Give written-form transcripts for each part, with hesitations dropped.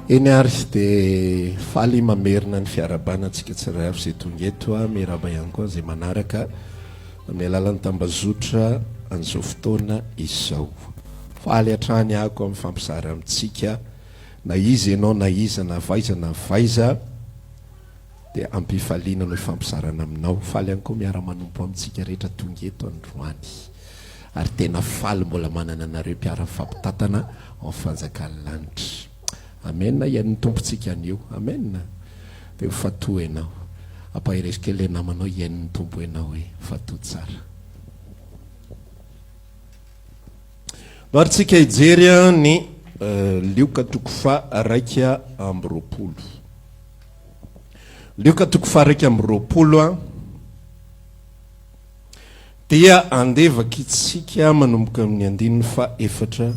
Eny ary dia faly mamerina ny fiarahabana antsika tsirairay avy izay tonga eto a, miarahaba ihany koa izay manaraka amin'ny alalan'ny tambazotra an'izao fotoana izao. Faly hatrany aho koa mifampizara amintsika na iza ianao na iza na avy aiza na avy aiza dia am-pifaliana no ifampizarana aminao. Faly ihany koa miara-manompo amintsika rehetra tonga eto androany. Ary tena faly mbola manana anareo mpiara-mifampitantana ao amin'ny fanjakan'ny lanitra. Amen, hihaino ny Tompontsika anio. Amen. Dia mifatoha ianao. Ampaherezo kely ilay namanao hihaino ny Tompo ianao hoe mifatoha tsara. Marintsika hijery ny Lioka toko faha 21. Lioka toko faha 21 dia andeha vakintsika manomboka amin'ny andininy faha 24.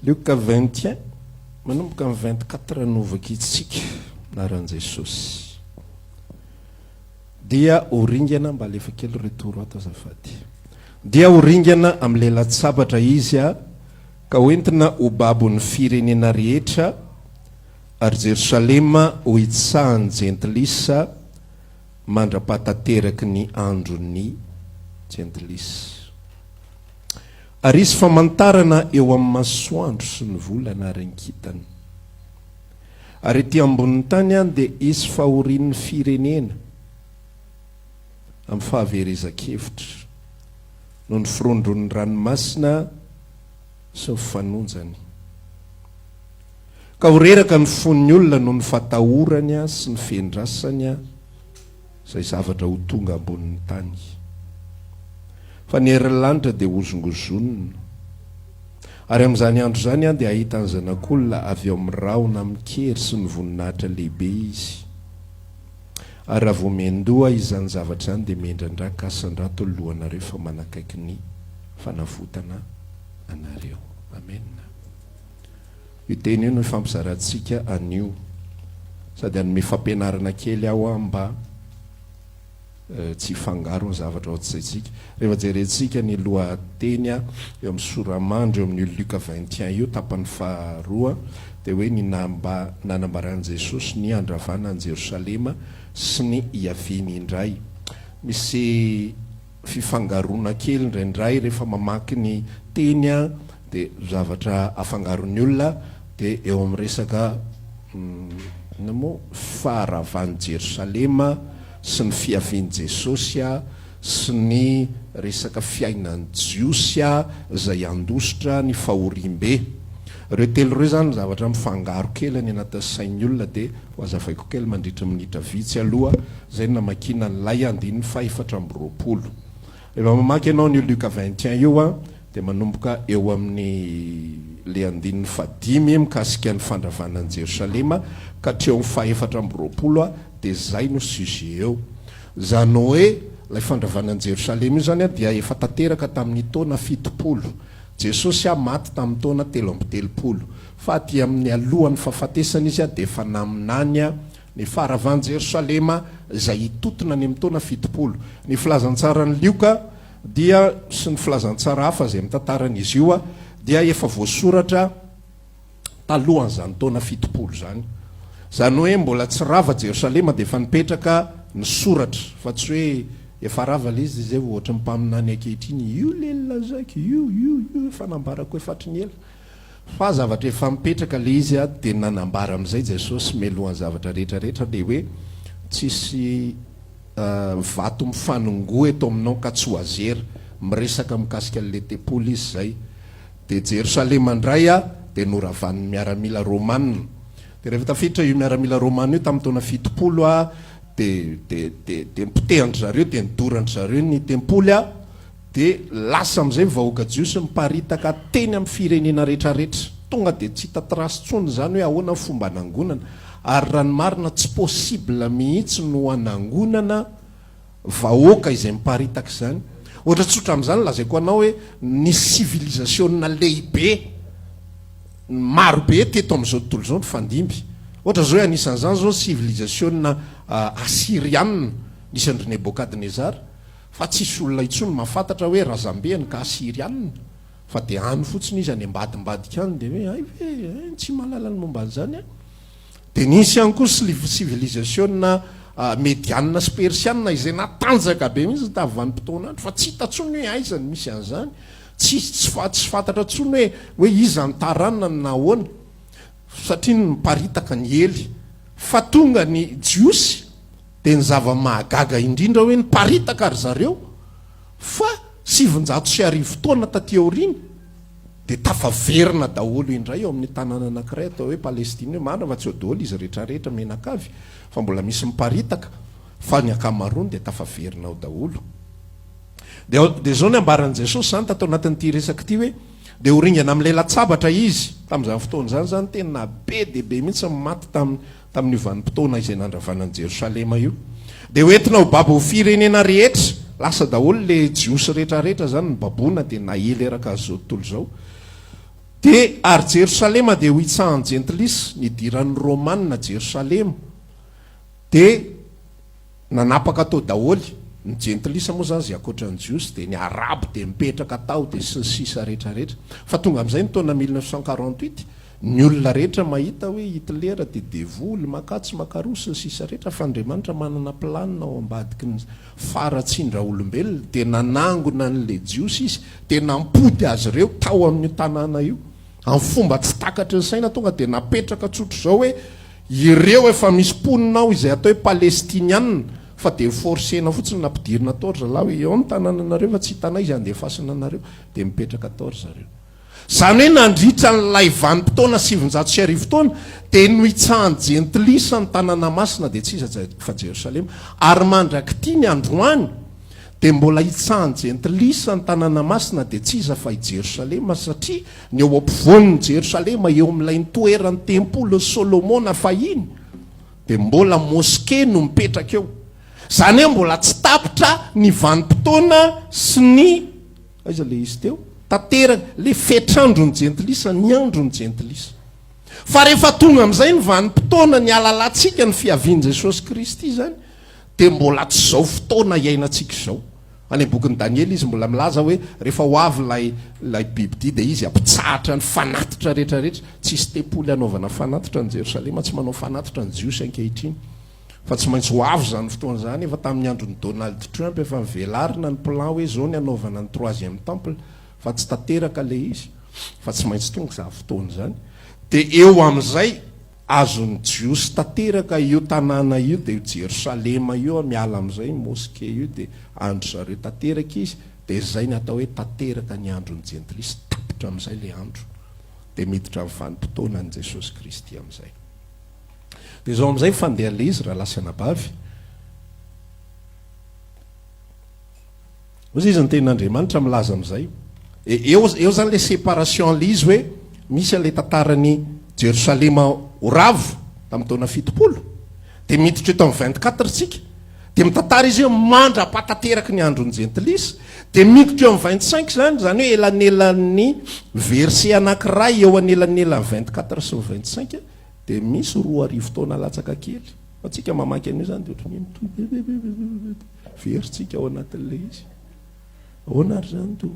Lioka 21, manomboka amin'ny 24 no vakintsika, anaran'i Jesosy. Dia ho ringana, mba alefa kely retour ato azafady. Dia ho ringana amin'ny lelan-tsabatra izy ka ho entina ho babon'ny firenena rehetra, ary Jerosalema ho hitsahan'ny jentilisa mandra-pahatanteraky ny andron'ny jentilisa. Ary hisy famantarana eo amin'ny masoandro sy ny volana ary ny kintana. Ary ety ambonin'ny tany dia hisy fahorian'ny firenena amin'ny fahaverezan-kevitra noho ny firondron'ny ranomasina sy ny fanonjany. Ka ho reraka ny fon'ny olona noho ny fatahorany sy ny fiandrasany izay zavatra ho tonga ambonin'ny tany. Fa ny herin'ny lanitra dia hozongozonina. Ary amin'izany andro izany dia hahita ny Zanak'olona avy ao amin'ny rahona amin-kery sy ny voninahitra lehibe izy. Ary raha vao miandoha izany zavatra izany dia miandrandrà ka asandrato ny lohanareo fa manakaiky ny fanavotana anareo. Amena. Io teny io no ifampizarantsika anio. Sady hanome fampianarana kely aho mba tsy hifangaro ny zavatra ao an-tsaintsika. Rehefa jerentsika ny lohateny eo amin'ny sora-mandry eo amin'io Lioka 21 io, tapany faharoa, dia hoe ny nanambaran'i Jesosy ny handravana an'i Jerosalema sy ny hiaviany indray. Misy fifangaroana kely indraindray rehefa mamaky ny teny dia zavatra afangaron'ny olona dia eo amin'ny resaka inona moa faharavan'i Jerosalema sy ny fiavian'i Jesosy sy ny resaka fiainan'ny Jiosy izay handositra ny fahoriambe. Ireo telo ireo izany zavatra mifangaro kely any anatin'ny sain'ny olona dia ho hazavaiko kely mandritra ny minitra vitsy aloha izay no namakiana an'ilay andininy faha-24. Rehefa mamaky ianao an'io Lioka 21 io an, dia manomboka eo amin'ny ilay andininy fahadimy mikasika ny fandravana an'i Jerosalema ka hatreo amin'ny faha-24 an, dia izay no sujet eo. Izany hoe ilay fandravana an'i Jerosalema io izany an dia efa tanteraka tamin'ny taona 70. Jesosy an maty tamin'ny taona 33. Fa aty amin'ny alohan'ny fahafatesany izy dia efa naminany ny faharavan'i Jerosalema izay hitotona any amin'ny taona 70. Ny filazantsaran'i Lioka dia sy ny filazantsara hafa izay mitantara an'izy io dia efa voasoratra talohan'izany taona 70 izany. Izany hoe mbola tsy rava Jerosalema dia efa nipetraka ny soratra fa tsy hoe efa rava ilay izy izay vao ohatry ny mpaminany ankehitriny io ilay nolazaiko io io io efa nambarako efa hatry ny ela. Fa zavatra efa mipetraka le izy a, dia nanambara amin'izay Jesosy mialohan'ny zavatra rehetra rehetra le hoe tsisy vato mifanongoa eto aminao ka tsy ho azera, miresaka mikasika an'le tempoly izy izay. Dia Jerosalema indray a, dia noravan'ny miaramila romana. Dia rehefa tafiditra io miaramila romana io tamin'ny taona 70 a, dia dia dia dia nipotehan-dry zareo, dia nidoran-dry zareo ny tempoly a, Dia lasa amin'izay ny vahoaka jiosy niparitaka teny amin'ny firenena rehetrarehetra. Tonga dia tsy hita trace intsony izany hoe ahoana ny fomba hanangonana. Ary raha ny marina tsy possible mihitsy no hanangonana vahoaka izay miparitaka izany. Ohatra tsotra amin'izany lazaiko anao hoe nisy civilisation lehibe marobe teto amin'izao tontolo izao nifandimby. Ohatra izao hoe anisan'izany izao ny sivilizasiona asyrianina nisy an-dry Nebokadnezara, fa tsisy olona intsony mahafantatra hoe razambeny ka asyrianina, fa dia any fotsiny izy any ambadimbadika any dia hoe hay ve eh, tsy mahalala ny momba an'izany aho. Dia nisy ihany koa sivilizasiona medianina sy persianina izay natanjaka be mihitsy tamin'ny vanim-potoan'andro fa tsy hita intsony hoe aiza no misy an'izany. Tsy tsy fantatra intsony hoe hoe iza ny taranany na ahoana satria niparitaka ny ely. Fa tonga ny Jiosy dia ny zava-mahagaga indrindra hoe niparitaka ry zareo fa 1900 taona taty aoriana dia tafaverina daholo indray ao amin'ny tanàna anankiray atao hoe Palestine hoe marina fa tsy ao daholo izy rehetrarehetra mianakavy fa mbola misy miparitaka fa ny ankamaroany dia tafaverina ao daholo. Dia dia izao ny ambaran'i Jesosy izany tato anatin'ity resaka ity hoe dia ho ringana amin'ny lelan-tsabatra izy. Tamin'izany fotoana izany izany tena be dia be mihitsy ny maty tamin'ny tamin'io vanim-potoana izay nandravana an'i Jerosalema io. Dia ho entina ho babo ho firenena rehetra. Lasa daholo ilay Jiosy rehetra rehetra izany nibaboana dia naely eraka an'izao tontolo izao. Dia ary Jerosalema dia ho hitsahan'ny jentilisa, nidiran'ny Romana Jerosalema. Dia Nanapaka tao daholo, ny jentilisa moa zany izay ankoatra ny jiosy dia ny arabo dia mipetraka tao dia sy ny sisa rehetra rehetra. Fa tonga amin'izay ny taona 1948, ny olona rehetra mahita hoe Hitler dia devoly, makatsy makaroa sy ny sisa rehetra fa Andriamanitra manana planina ao ambadiky ny faharatsian-draolombelona dia nanangona an'ilay jiosy izy dia nampody azy ireo tao amin'io tanàna io. Amin'ny fomba tsy takatry ny saina tonga dia napetraka tsotr'izao hoe ireo efa misy mponina ao izay atao hoe palestiniana fa dia forcena fotsiny nampidirina tao ry zalahy hoe eo ny tanànanareo fa tsy hitanay izay handefasana anareo dia mipetraka tao ry zareo. Izany hoe nandritra an'ilay vanim-potoana 1900 taona dia nohitsahan'ny jentilisa ny tanàna masina dia tsy iza fa Jerosalema ary mandrak'ity ny androany Dia mbola hitsahan'ny jentilisa ny tanàna masina dia tsy iza fa i Jerosalema, satria ny eo ampovoan'i Jerosalema, eo amin'ilay nitoeran'ny tempolin'i Solomona fahiny, dia mbola moske no mipetraka eo. Izany hoe mbola tsy tapitra ny vanim-potoana sy ny, aiza ilay izy teo? Tanteraka, ilay fetr'andron'ny jentilisa, ny andron'ny jentilisa. Fa rehefa tonga amin'izay ny vanim-potoana nialalantsika ny fiavian'i Jesosy Kristy izany, dia mbola tsy izao fotoana iainantsika izao. Any amin'ny bokin'i Daniela izy mbola milaza hoe rehefa ho avy ilay ilay bibidia dia izy hampitsahatra ny fanatitra rehetra rehetra. Tsy hisy tempoly hanaovana fanatitra any Jerosalema, tsy manao fanatitra ny Jiosy ankehitriny. Fa tsy maintsy ho avy izany fotoana izany, efa tamin'ny andron'i Donald Trump efa novelarina ny plan hoe izao ny hanaovana ny troisième temple fa tsy tanteraka ilay izy fa tsy maintsy tonga izany fotoana izany. Dia eo amin'izay Azon'ny Jiosy tanteraka io tanàna io, dia io Jerosalema io, miala amin'izay io moske io, dia an-dry zareo tanteraka izy, dia izay ny atao hoe tanteraka ny andron'ny Jentilisa, tapitra amin'izay ilay andro, dia miditra amin'ny vanim-potoanan'i Jesosy Kristy amin'izay. Dia izao amin'izay ny fandehan'ilay izy, rahalahy sy anabavy. Hoy izy ny tenin'Andriamanitra milaza amin'izay. Eo eo zany le séparation le izy hoe misy an'ilay tantaran'i Jerosalema ho rava tamin'ny taona 70 dia miditra eto amin'ny 24 tsika dia mitantara izy hoe mandra-pahatanteraky ny andron'ny jentilisa dia miditra eo amin'ny 25 zany, zany hoe elanelan'ny verset anankiray eo anelanelan'ny 24 sy ny 25 dia misy 2000 taona latsaka kely. Fa tsika mamaky an'io zany dia ohatran'ny hoe mitohy be be be be be be. Very tsika ao anatin'ilay izy. Ahoana ary zany to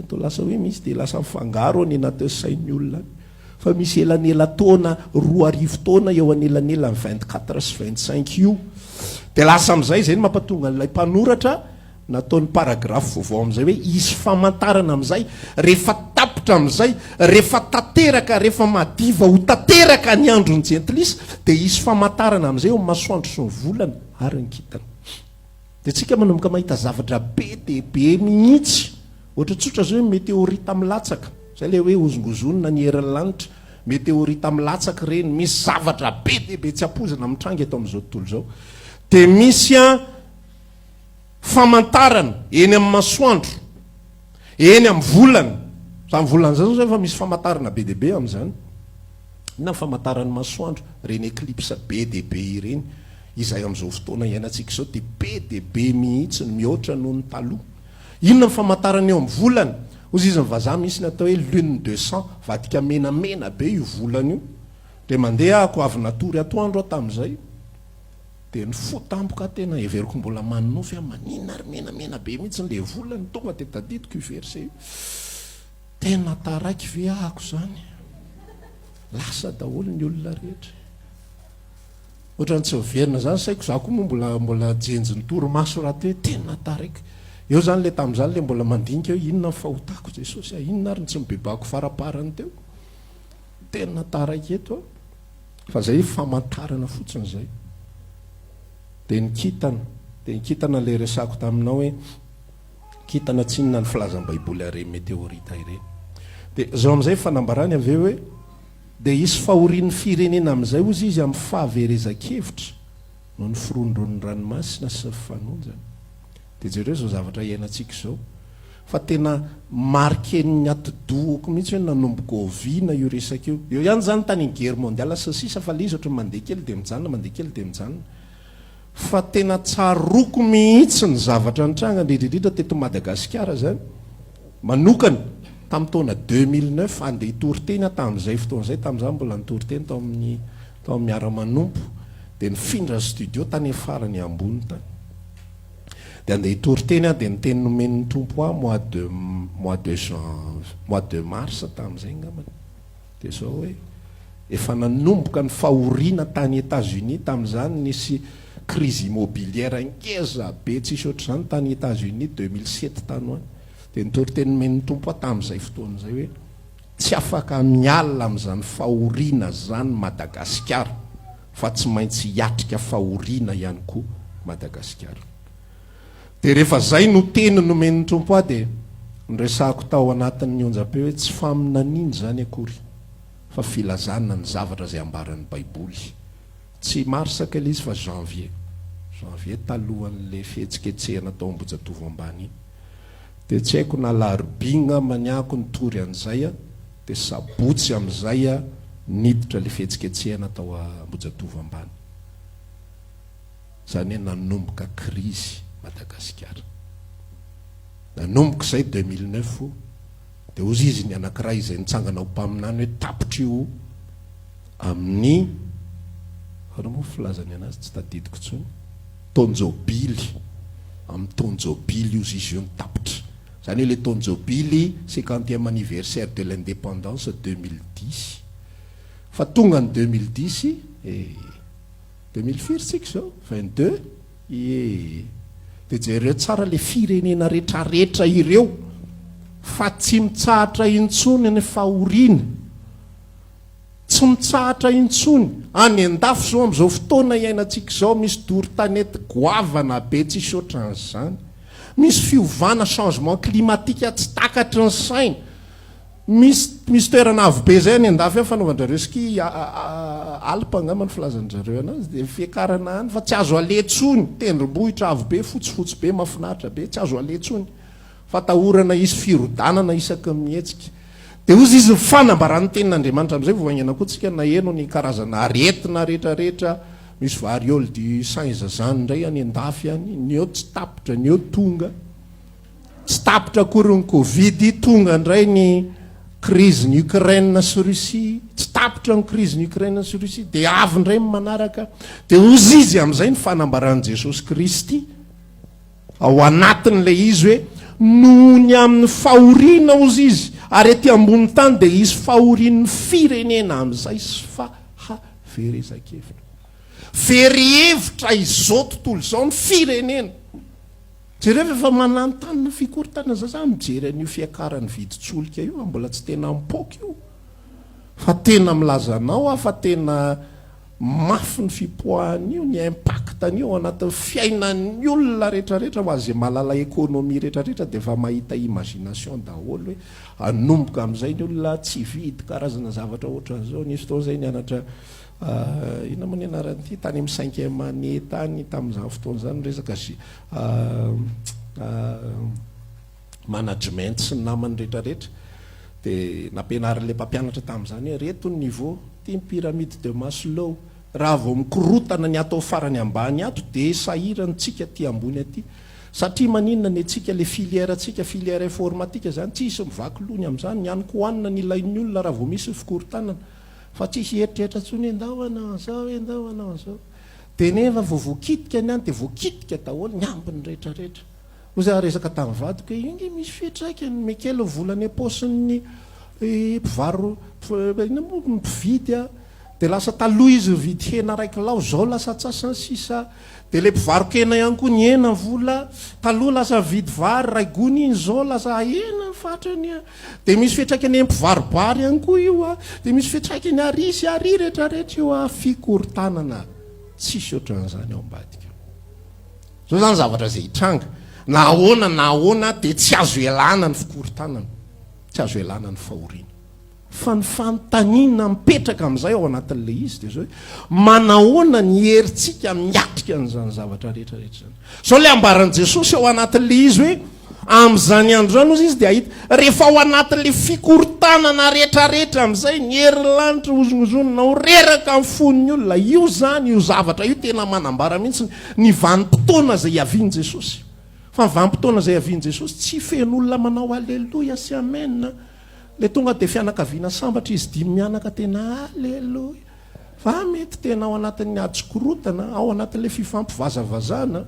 to lasa hoe misy dia lasa mifangaro any anatin'ny sain'ny olona any. Fa misy elanela-taona 2000 taona eo anelanelan'ny 24 sy 25 io. Dia lasa amin'izay izay no mampatonga an'ilay mpanoratra nataony paragraphe vaovao amin'izay hoe hisy famantarana amin'izay rehefa tapitra amin'izay, rehefa tanteraka, rehefa madiva ho tanteraka ny andron'ny jentilisa dia hisy famantarana amin'izay eo amin'ny masoandro sy ny volana ary ny kintana. Dia tsika manomboka mahita zavatra be dia be mihitsy. Ohatra tsotra zao hoe meteorita milatsaka. Zay ilay hoe hozongozonina ny herin'ny lanitra. Meteorita milatsaka ireny. Misy zavatra be dia be tsy ampoizina mitranga eto amin'izao tontolo izao. Dia misy an famantarana eny amin'ny masoandro, eny amin'ny volana. Izany volana izany zao efa misy famantarana be dia be amin'izany. Inona ny famantaran'ny masoandro? Ireny eclipse be dia be ireny. Izay amin'izao fotoana iainantsika izao dia be dia be mihitsy ny mihoatra noho ny taloha. Inona ny famantarana eo amin'ny volana? Hozy izy ny vazaha misy ny atao hoe lune de sang, vadika menamena be io volana io. Dia mandeha ako avy natory atoandro aho tamin'izay, dia nifoha tampoka aho tena heveriko mbola manonofy aho, maninona ary menamena be mihitsy ilay volana, tonga dia tadidiko io verset io. Tena taraiky ve ahako izany? Lasa daholo ny olona rehetra. Ohatran'ny tsy miverina izany saiko, za koa moa mbola mbola jenjin'ny torimaso rahateo hoe tena taraiky. Eo izany ilay tamin'izany ilay mbola mandinika hoe inona ny fahotako Jesosy a, inona ary ny tsy nibebahako faraparany teo. Tena taraiky eto aho. Fa zay famantarana fotsiny zay. Dia ny kintana, dia ny kintana ilay resako taminao hoe kintana tsy inona ny filazan'ny baiboly an'ireny meteorita ireny. Dia zao amin'izay fanambarany avy eo hoe dia hisy fahorian'ny firenena amin'izay hozy izy amin'ny fahaverezan-kevitra noho ny firohondrohon'ny ranomasina sy ny fanonjana. Dia jereo izao zavatra iainantsika izao fa tena marquer-n'ny atidohako mihitsy hoe nanomboka oviana io resaka io. Eo ihany izany tany amin'ny guerre mondiale sy ny sisa fa ilay izy ohatran'ny mandeha kely dia mijanona, mandeha kely dia mijanona. Fa tena tsaroako mihitsy ny zavatra nitranga indrindra indrindra teto Madagasikara izany manokana tamin'ny taona 2009 handeha hitory teny aho tamin'izay fotoana izay, tamin'izaho mbola nitory teny tao amin'ny tao amin'ny Miara-manompo dia nifindra ny studio tany amin'ny farany ambony tany. Dia andeha hitory teny aho dia ny teny nomen'ny Tompo ahy mois de mois de jan mois de mars tamin'izay angambany dia izao hoe efa nanomboka ny fahoriana tany Etats-Unis tamin'izany nisy crise immobilière ngeza be tsisy ohatr'izany tany Etats-Unis 2007 tany ho any dia ny toriteny nomen'ny Tompo ahy tamin'izay fotoana izay hoe tsy afaka miala amin'izany fahoriana izany Madagasikara fa tsy maintsy hiatrika fahoriana ihany koa Madagasikara. Dia rehefa zay no teny nomen'ny Tompo ahy dia noresahako tao anatin'ny onjam-peo hoe tsy faminaniana izany akory fa filazana ny zavatra izay ambaran'ny Baiboly. Tsy mars kay ilay izy fa janvier. Janvier talohan'ilay fihetsiketsehana tao Ambohijatovo ambany iny. Dia tsy haiko na alarobia ngambany ako nitory an'izay dia sabotsy amin'izay niditra ilay fihetsiketsehana tao Ambohijatovo ambany. Izany hoe nanomboka krizy Madagasikara. Nanomboka izay 2009 dia hozy izy ny anankiray izay nitsangana ho mpaminany hoe tapitra io amin'ny ahoana moa filazany anazy tsy tadidiko intsony taon-jobily amin'ny taon-jobily hozy izy io no tapitra. Izany hoe ilay taon-jobily cinquantième anniversaire de l'indépendance 2010. Fa tonga ny 2010 eh. 2000 firy tsika izao? 22? Ie. Dia jereo tsara ilay firenena retraretra ireo fa tsy mitsahatra intsony ny fahoriana. Tsy mitsahatra intsony. Any an-dafy izao amin'izao fotoana iainantsika izao misy doro tanety goavana be tsisy ohatran'izany. Misy fiovana changement climatique tsy takatry ny saina. Misy misy toerana avo be zay any andafy any fanaovan-drareo ski Alpes angamba ny filazan-drareo anazy dia fiakarana any fa tsy azo aleha intsony, tendrombohitra avo be fotsifotsy be mahafinaritra be tsy azo aleha intsony fa atahorana hisy firodanana isaky ny mihetsika. Dia hozy izy ny fanambaran'ny tenin'Andriamanitra amin'izay vao haingana koa tsika naheno ny karazana aretina rehetrarehetra misy variole du singe zany indray any andafy any, ny eo tsy tapitra ny eo tonga. Tsy tapitra akory ny covid, tonga indray ny crise ny Ukraine sy Russie, tsy tapitra ny crise ny Ukraine sy Russie, dia avy indray ny manaraka, dia hozy izy amin'izay ny fanambaran'i Jesosy Kristy ao anatin'ilay izy hoe noho ny amin'ny fahoriana hozy izy, ary aty ambony tany dia hisy fahorian'ny firenena amin'izay sy fahaverezan-kevitra. Very hevitra izao tontolo izao ny firenena. Jereo fa efa mananontanona fikorontanana za za mijery an'io fiakaran'ny vidin-tsolika io fa mbola tsy tena mipoaka io fa tena milaza anao aho fa tena mafy ny fipoahan'io ny impact an'io ao anatin'ny fiainan'ny olona rehetrarehetra ho azy mahalala économie rehetrarehetra dia efa mahita imagination daholo hoe hanomboka amin'izay ny olona tsy hividy karazana zavatra ohatran'izao nisy fotoana izay nianatra Inona moa ny anaran'ity? Tany amin'ny cinquième année tany tamin'izany fotoana izany resaka management sy ny namany rehetrarehetra. Dia nampianarin'ilay mpampianatra tamin'izany hoe reto ny niveau, ity ny pyramide de Maslow. Raha vao mikorotana ny ato farany ambany ato dia sahirana tsika aty ambony aty. Satria maninona ny antsika ilay filière antsika, filière informatique izany, tsisy mivaky loha ny amin'izany, ny hanin-kohanina ny ilain'ny olona raha vao misy ny fikorontanana. Fa tsisy eritreritra intsony hoe ndao hanao an'izao hoe ndao hanao an'izao. Dia nefa vao voakitika ny any dia voakitika daholo ny ambiny rehetra rehetra. Hoy za resaka tamin'ny vadiko hoe io nge misy fiantraikany, mikely ny vola any am-paosin'ny mpivaro, inona moa, mpividy a. Dia lasa taloha izy nividy hena iray kilao, izao lasa antsasany sisa. Dia ilay mpivaro-kena ihany koa nihena ny vola, taloha lasa nividy vary iray gony iny, izao lasa ahena ny fatrany a. Dia misy fiantraikany amin'ny mpivaro-bary ihany koa io a. Dia misy fiantraikany ary sy ary rehetrarehetra io a. Fikorontanana tsisy ohatran'izany ao ambadika. Izao izany zavatra izay hitranga, na ahoana na ahoana dia tsy azo ialana ny fikorontanana, tsy azo ialana ny fahoriana. Fa ny fanontaniana mipetraka amin'izay ao anatin'ilay izy dia izao hoe, manahoana ny herintsika miatrika an'izany zavatra rehetra rehetra izany? Izao ilay ambaran'i Jesosy ao anatin'ilay izy hoe, amin'izany andro izany hozy izy dia hahita, rehefa ao anatin'ilay fikorontanana rehetra rehetra amin'izay, ny herin'ny lanitra hozongozonina, ho reraka ny fon'ny olona. Io izany, io zavatra io tena manambara mihitsy ny vanim-potoana izay hiavian'i Jesosy. Fa ny vanim-potoana izay hiavian'i Jesosy tsy feno olona manao aleloia sy amen. Le tonga de fianakaviana sambatra izy dimy mianaka tena aleloia. Fa mety tena ao anatin'ny ady sy korotana, ao anatin'le fifampivazavazana,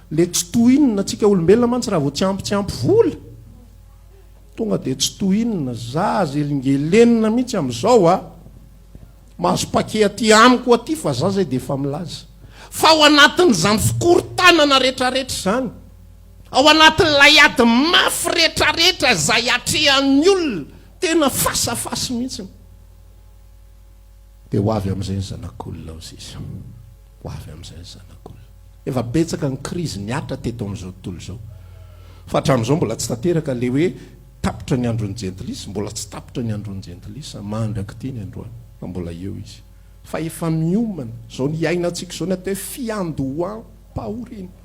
le tsy tohinina, tsika olombelona mantsy raha vao tsy ampy tsy ampy vola, tonga de tsy tohinina, za aza elingelenina mihitsy amizao a, mahazo paquet aty amiko aty fa za zay de efa milaza. Fa ao anatin'izany fikorontanana retraretra izany, Ao anatin'ilay ady mafy retraretra izay atrehan'ny olona, tena face à face mihitsy, dia ho avy amin'izay ny Zanak'olona ao sisa. Ho avy amin'izay ny Zanak'olona. Efa betsaka ny krizy nihatra teto amin'izao tontolo izao. Fa hatramin'izao mbola tsy tanteraka ilay hoe tapitra ny andron'ny jentilisa, mbola tsy tapitra ny andron'ny jentilisa, mandrak'ity ny androany, fa mbola eo izy. Fa efa miomana, izao ny iainantsika izao ny atao hoe fiandoham-pahoriana.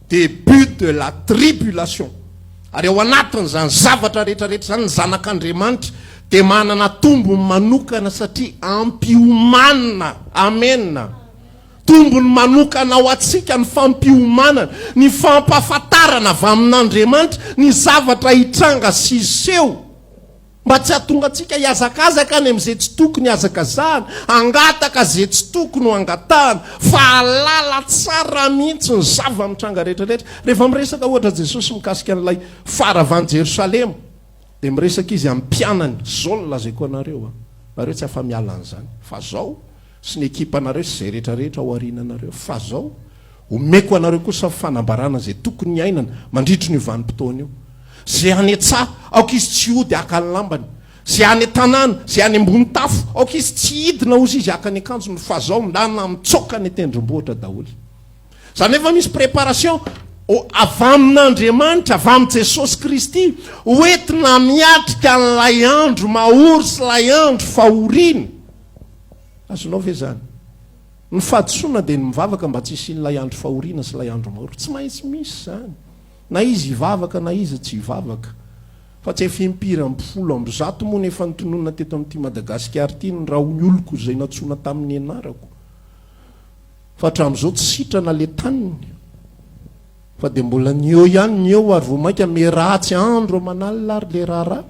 Début de la tribulation. Ary ao anatin'izany zavatra rehetra rehetra izany ny zanak'Andriamanitra dia manana tombony manokana satria ampiomanina. Amena. Tombony manokana ho antsika ny fampiomanana, ny fampahafantarana avy amin'Andriamanitra ny zavatra hitranga sy hiseho. Mba tsy hahatonga antsika hihazakazaka any amin'izay tsy tokony hihazakazahana, hangataka izay tsy tokony ho angatahana, fa hahalala tsara mihitsy ny zava-mitranga rehetra rehetra. Rehefa miresaka ohatra Jesosy mikasika an'ilay faharavan'i Jerosalema, dia miresaka Izy amin'ny mpianany, Izao no lazaiko anareo an, nareo tsy afa-miala an'izany, fa izao, sy ny ekipanareo sy izay rehetra rehetra ao aoriananareo, fa izao, Omeko anareo kosa fanambarana izay tokony hiainana mandritry ny io vanim-potoana io. Izay any an-tsaha, aoka izy tsy hody haka ny lambany. Izay any an-tanàna, izay any ambony tafo, aoka izy tsy hidina hozy izy haka ny akanjony, fa zao ndana mitsoaka any an-tendrombohitra daholo. Izany efa misy préparation avy amin'Andriamanitra, avy amin'i Jesosy Kristy, hoentina miatrika an'ilay andro mahory sy ilay andro fahoriana. Azonao ve izany? Ny fahadisoana dia ny mivavaka mba tsy hisian'ilay andro fahoriana sy ilay andro mahory. Tsy maintsy misy izany. Na izy hivavaka na iza tsy hivavaka. Fa tsy efa impiry amby 110 moa no efa notononina teto amin'ity Madagasikara ity ny rahon'ny oloko izay nantsoina tamin'ny anarako. Fa hatramin'izao tsy sitrana ilay taniny. Fa dia mbola ny eo ihany ny eo ary vao mainka miharatsy andro aman'alina ary ilay raharaha.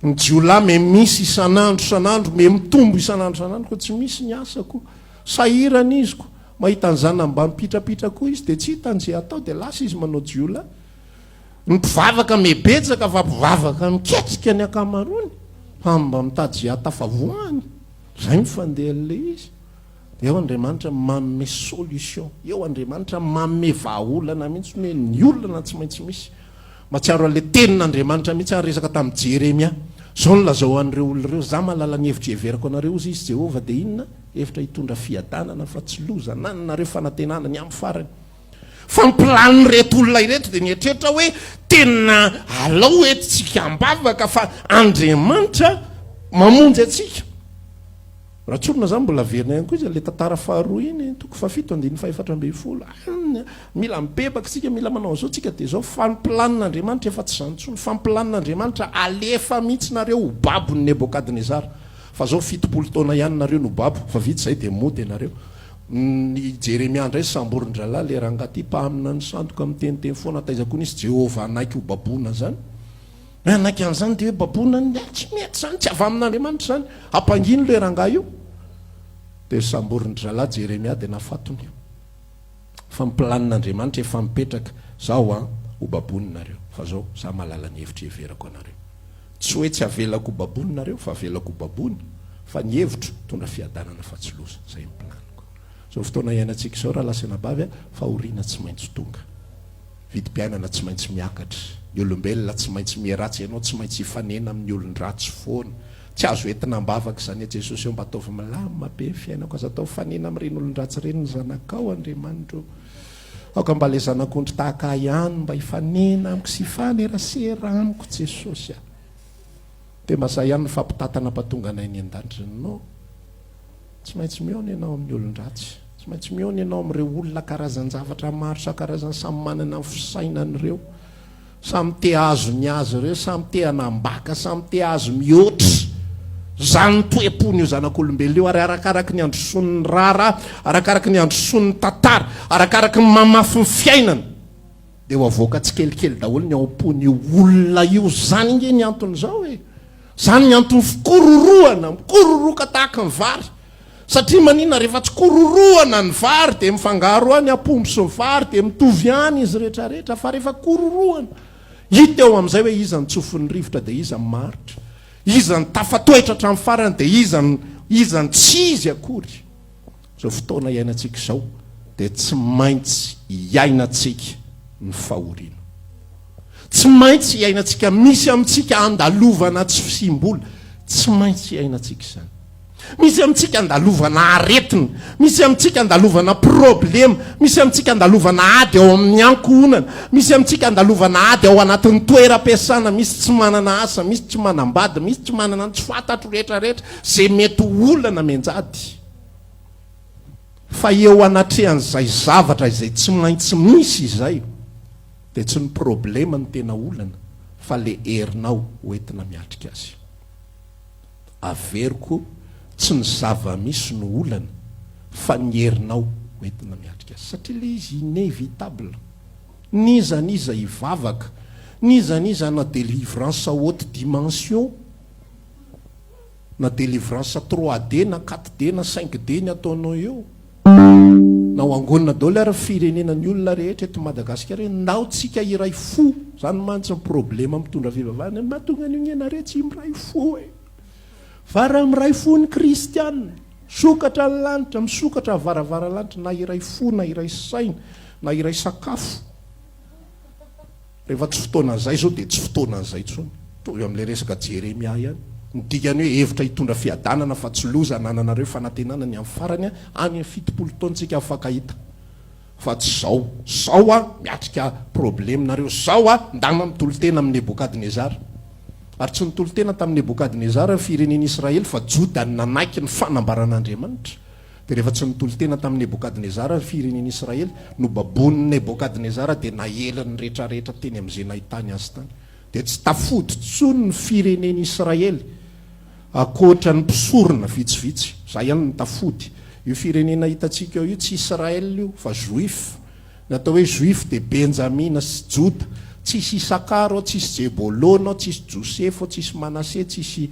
Ny jiolahy me misy isan'andro isan'andro, me mitombo isan'andro isan'andro koa tsy misy ny asa koa. Sahirana izy ko. Mahita ny zanany mba mipitrapitra koa izy dia tsy hitany izay atao dia lasa izy manao jiolahy. Ny mpivavaka me betsaka fa mpivavaka miketrika ny ankamaroany fa mba mitady izay ahatafavoahany. Izay ny fandehan'ilay izy. Eo Andriamanitra manome solution, eo Andriamanitra manome vahaolana mihitsy hoe ny olana tsy maintsy misy. Mahatsiaro an'ilay tenin'Andriamanitra mihitsy aho niresaka tamin'i Jeremia. Izao no lazao an'ireo olona ireo, Izaho mahalala ny hevitra iheverako anareo, hozy izy, Jehovah, dia inona? Hevitra hitondra fiadanana fa tsy loza, anananareo fanantenana ny amin'ny farany. Fa ny planin'ireto olona ireto dia nieritreritra hoe tena alao entintsika am-bavaka fa Andriamanitra mamonjy antsika. Raha tsorina zany mbola averina ihany koa izy le tantara faharoa iny, toko fahafito andininy faha-14. Any, mila mibebaka isika, mila manao an'izao tsika dia izao fa ny planin'Andriamanitra efa tsy izany intsony. Fa ny planin'Andriamanitra alefa mihitsy nareo ho babon'i Nebokadnezara. Fa zao 70 taona ihany nareo no babo, fa vita izay dia mody ianareo. Ny Jeremia indray samborin-drahalahy le rangahy ty mpaminany sandoka miteniteny foana, taiza koa nisy Jehovah hanaiky ho baboina zany. Ny hanaiky an'izany dia hoe baboina ny tsy mety izany, tsy avy amin'Andriamanitra izany. Ampangino ilay rangahy io. Dia samborin-dry zalahy Jeremia dia nafatony. Fa ny planin'Andriamanitra efa mipetraka, zaho an, ho baboiny nareo. Fa zao, za mahalala ny hevitra iheverako anareo. Tsy hoe tsy avelako ho baboiny nareo, fa avelako ho baboina. Fa ny hevitro, mitondra fiadanana fa tsy loza. Zay ny planiko. Zao fotoana iainantsika izao rahalahy sy anabavy a, fahoriana tsy maintsy tonga. Vidim-piainana tsy maintsy miakatra. Ny olombelona tsy maintsy miheratsy, ianao tsy maintsy hifanena amin'ny olon-dratsy foana. Tsy azo entina am-bavaka izany e Jesosy ô mba ataovy milamina be ny fiainako aza atao mifanena amin'ireny olon-dratsy ireny ny zanakao Andriamanitra ô. Aoka mba ilay zanak'ondry tahaka ahy ihany mba hifanena amiko sy hifanerasera amiko Jesosy a. Dia mba zay ihany ny fampitantana mpatonga anay any an-danitra. Non. Tsy maintsy mihaona ianao amin'ny olon-dratsy. Tsy maintsy mihaona ianao amin'ireo olona karazan-javatra maro isan-karazany samy manana ny fisainany ireo. Samy te hahazo ny azy ireo, samy te hanambaka, samy te hahazo mihoatra. Izany ny toe-pon'io zanak'olombelona io ary arakaraky ny androsoan'ny raharaha, arakaraky ny androsoan'ny tantara, arakaraky ny mamafy ny fiainana dia ho avoaka tsikelikely daholo ny ao am-pon'io olona io. Izany ange ny anton'izao e! Izany ny anton'ny fikororohana, mikororoka tahaka ny vary. Satria maninona rehefa tsy kororohana ny vary dia mifangaro any apombo sy ny vary dia mitovy ihany izy rehetra rehetra fa rehefa kororohana hita eo amin'izay hoe iza no tsofin'ny rivotra dia iza no maharitra, iza no tafatoetra hatramin'ny farany dia iza no iza no tsy izy akory. Izao fotoana iainantsika izao dia tsy maintsy iainantsika ny fahoriana. Tsy maintsy iainantsika, misy amintsika andalovana tsy fisiam-bola, tsy maintsy iainantsika izany. Misy amintsika andalovana aretina, misy amintsika andalovana problema, misy amintsika andalovana ady ao amin'ny ankohonana, misy amintsika andalovana ady ao anatin'ny toeram-piasana, misy tsy manana asa, misy tsy manambady, misy tsy manana ny tsy fantatro rehetra rehetra, izay mety ho olana mianjady. Fa eo anatrehan'izay zavatra izay tsy maintsy misy izay dia tsy ny problema no tena olana fa le herinao hoentina miatrika azy. Averiko, tsy ny zava-misy no olana fa ny herinao hoentina miatrika azy. Satria le izy inévitable. N'iza n'iza hivavaka, n'iza n'iza hanao délivrance haute dimension, Na délivrance trois D na quatre D na cinq D ny ataonao eo. Na ho angonina daholo ary ny firenena ny olona rehetra eto Madagasikara hoe ndao tsika hiray fo. Zany mantsy ny problema mitondra fivavahana ny mahatonga an'io ianareo tsy miray fo e. Fa raha miray fo ny kristiana, misokatra ny lanitra, misokatra ny varavaran'ny lanitra na hiray fo na hiray saina na hiray sakafo. Rehefa tsy fotoanan'izay izao dia tsy fotoanan'izay intsony. Mitovy amin'ilay resaka Jeremia ihany. Ny dikany hoe hevitra hitondra fiadanana fa tsy loza anananareo fanantenana ny amin'ny farany any amin'ny 70 taona tsika mifankahita. Fa tsy izao. Izao aho miatrika problème nareo. Izao aho ndana mitolo-tena amin'i Nebokadnezara. Ary tsy nitolo-tena tamin'i Nebokadnezara ny firenen'Israely fa Joda no nanaiky ny fanambaran'Andriamanitra. Dia rehefa tsy nitolo-tena tamin'i Nebokadnezara ny firenen'Israely, nobaboin'i Nebokadnezara dia naeliny rehetrarehetra teny amin'izay nahitany azy tany. Dia tsy tafody intsony ny firenen'Israely, ankoatra ny mpisorona vitsivitsy. Izay ihany no tafody. Io firenena hitantsika eo io tsy Israël io, fa Juif. Ny atao hoe Juif dia Benjamina sy Joda. Tsisy Isakara ao, tsisy Jebolona ao, tsisy Josefa ao, tsisy Manase, tsisy.